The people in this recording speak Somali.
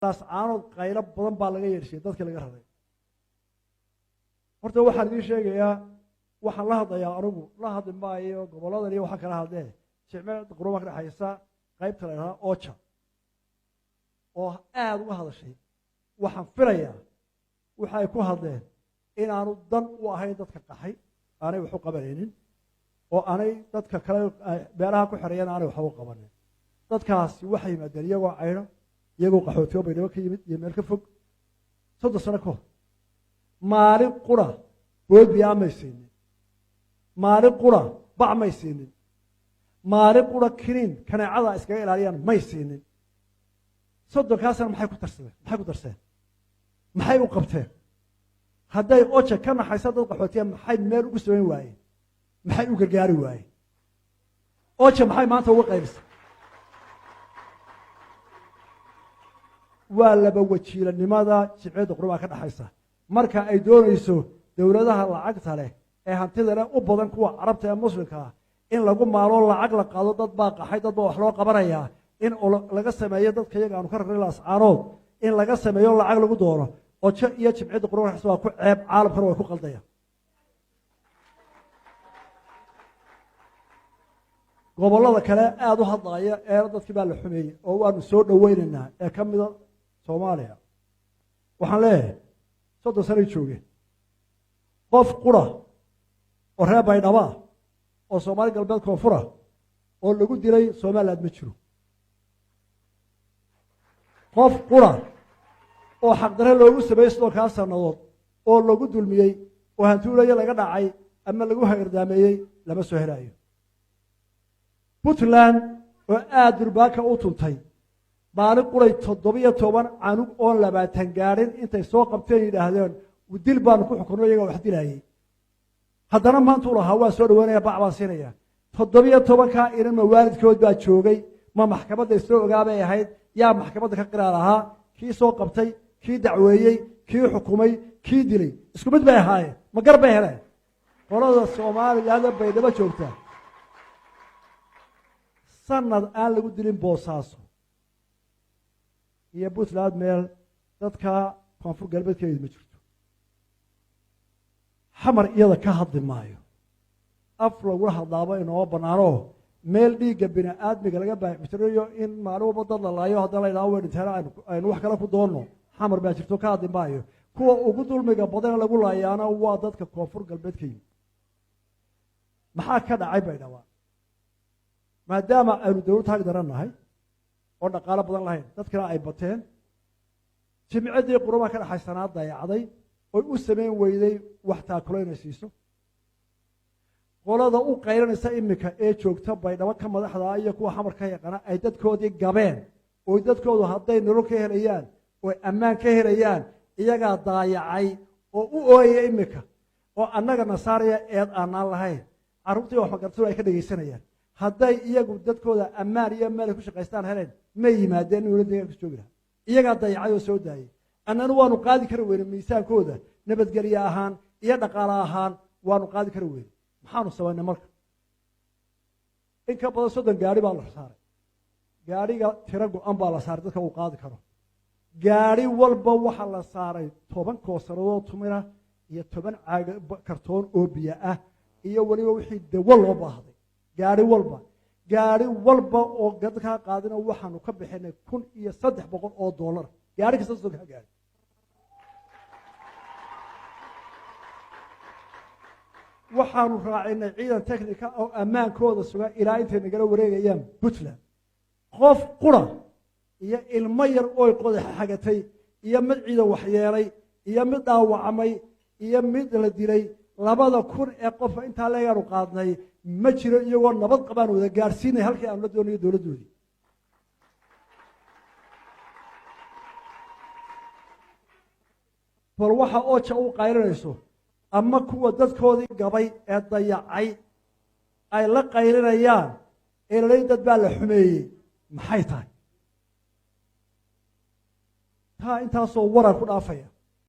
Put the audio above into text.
Laascaanood qaylo badan baa laga yeedhsiyey dadkii laga raray. Horta waxaan idiin sheegayaa, waxaan la hadlayaa, anigu la hadli maayo gobolladan iyo waxaa kala hadlee jimciyadda qurumaha ka dhexaysa, qaybta la idhahdaa OCHA oo aada uga hadashay. Waxaan filayaa waxa ay ku hadleen inaanu dan u ahayn dadka qaxay, aanay wax u qabanaynin oo aanay dadka kale beeraha ku xereeyana aanay waxba u qabanin. Dadkaasi waxay yimaadeen iyagoo caydho, iyagoo qaxootiyo Baydhabo ka yimid iyo meel ka fog 30 sano ka hor. Maalin qura boodbiyaa may siinin, maalin qura bac may siinin, maalin qura kiniin kaneecada iskaga ilaaliyaan may siinin. 30-kaa sana maxay ku tarsadeen? Maxay ku darseen? Maxay u qabteen? Hadday OCHA ka naxaysa dad qaxootiya, maxay meel ugu samayn waayeen? Maxay u gargaari waayeen? OCHA maxay maanta uga qaybisay? Waa laba wajiilanimada jimciyadda qurumaha ka dhexaysa. Marka ay doonayso dowladaha lacagta leh ee hantida leh, u badan kuwa Carabta ee Muslimka ah, in lagu maalo lacag la qaado, dad baa qaxay, dad baa wax loo qabanayaa, in laga sameeyo dadka iyaga aanu ka rarnay Laascaanood, in laga sameeyo lacag lagu doono, OCHA iyo jimciyadda qurumaha ka dhexaysa waa ku ceeb, caalamkana way ku qaldayaan. Gobollada kale aada u hadlaaya ee dadkii baa la xumeeyey oo waanu soo dhoweynaynaa ee ka mida Soomaaliya, waxaan leeyahay 30 sanay joogeen. Qof qura oo reer Baydhaba oo Soomaali Galbeed Koonfura oo lagu dilay Somaliland ma jiro. Qof qura oo xaqdarre loogu sameeyey 30-kaa sannadood oo lagu dulmiyey oo hantuulaya laga dhacay ama lagu hagardaameeyey lama soo helaayo. Puntland oo aada durbaanka u tuntay, maalin quray 17 canug oon 20 gaadhin intay soo qabteen yidhaahdeen dil baanu ku xukunno, iyagaa wax dilaayey. Haddana maantuu lahaa waa soo dhaweynaya, bac baan siinaya. 17-kaa inan ma waalidkood baa joogay? Ma maxkamadda isla ogaabay ahayd? Yaa maxkamadda ka qiraar ahaa? Kii soo qabtay, kii dacweeyey, kii xukumay, kii dilay isku mid bay ahaayeen. Ma gar bay heleen? Qolada Soomaalilanda Baydhabo joogta, sanad aan lagu dilin Boosaaso iyo Puntland meel dadka Koonfur Galbeedkeedu ma jirto. Xamar iyada ka hadli maayo, af lagula hadlaaba inooma banaano. Meel dhiigga bini aadmiga laga baamijirayo in maalin walba dad la laayo, haddana la yidhaho way dhinteen, aynu wax kale ku doonno, Xamar baa jirto, ka hadli maayo. Kuwa ugu dulmiga badane lagu laayaana waa dadka Koonfur Galbeed ka yimid. Maxaa ka dhacay Baydhaba? Maadaama aynu dawlad taag daran nahay oo dhaqaalo badan lahayn, dadkana ay bateen, jimcaddii qurumaha ka dhexaysanaa dayacday oy u samayn weyday wax taakulo inay siiso. Qolada u qaylanaysa iminka ee joogta Baydhabo ka madaxdaa iyo kuwa Xamar ka yaqaana ay dadkoodii gabeen, oy dadkoodu hadday nolol ka helayaan oy ammaan ka helayaan, iyagaa daayacay oo u ooyaya iminka oo annaga nasaaraya eed aanaan lahayn. Carruurtii wax magartadu ay ka dhegaysanayaan. Hadday iyagu dadkooda ammaan iyo meel ay ku shaqaystaan heleen, may yimaadeen in wala deegaanka joogi lahaa. Iyagaa dayacay oo soo daayey. Annana waanu qaadi kari weyne miisaankooda, nabadgelye ahaan iyo dhaqaale ahaan waanu qaadi kari weyne. Maxaanu samaynay marka? In ka badan 30 gaari baa la saaray. Gaariga tiro go-an baa la saaray dadka uu qaadi karo. Gaari walba waxaa la saaray 10 koosaradood tumira iyo 10 caag kartoon oo biyo ah iyo weliba wixii dawo loo baahday. Gaari walba oo dadkaa qaadina waxaanu ka bixinay 1300 oo dollar, gaari kasta soo kaa gaari. Waxaanu raacinay ciidan technica oo ammaankooda sugan ilaa intay nagala wareegayaan Puntland. Qof qura iyo ilmo yar oy qodax xagatay iyo mid ciidan waxyeelay iyo mid dhaawacmay iyo mid la dilay 2000 ee qofa intaa leegaanu qaadnay ma jiro. Iyagoo nabad qabaan wada gaadhsiinay halkii aanu la doonayo dowladdoodii. Bal waxa OCHA u qaylinayso ama kuwa dadkoodii gabay ee dayacay ay la qaylinayaan ee lalay dad baa la xumeeyey, maxay tahay taa? Intaasoo waran ku dhaafaya.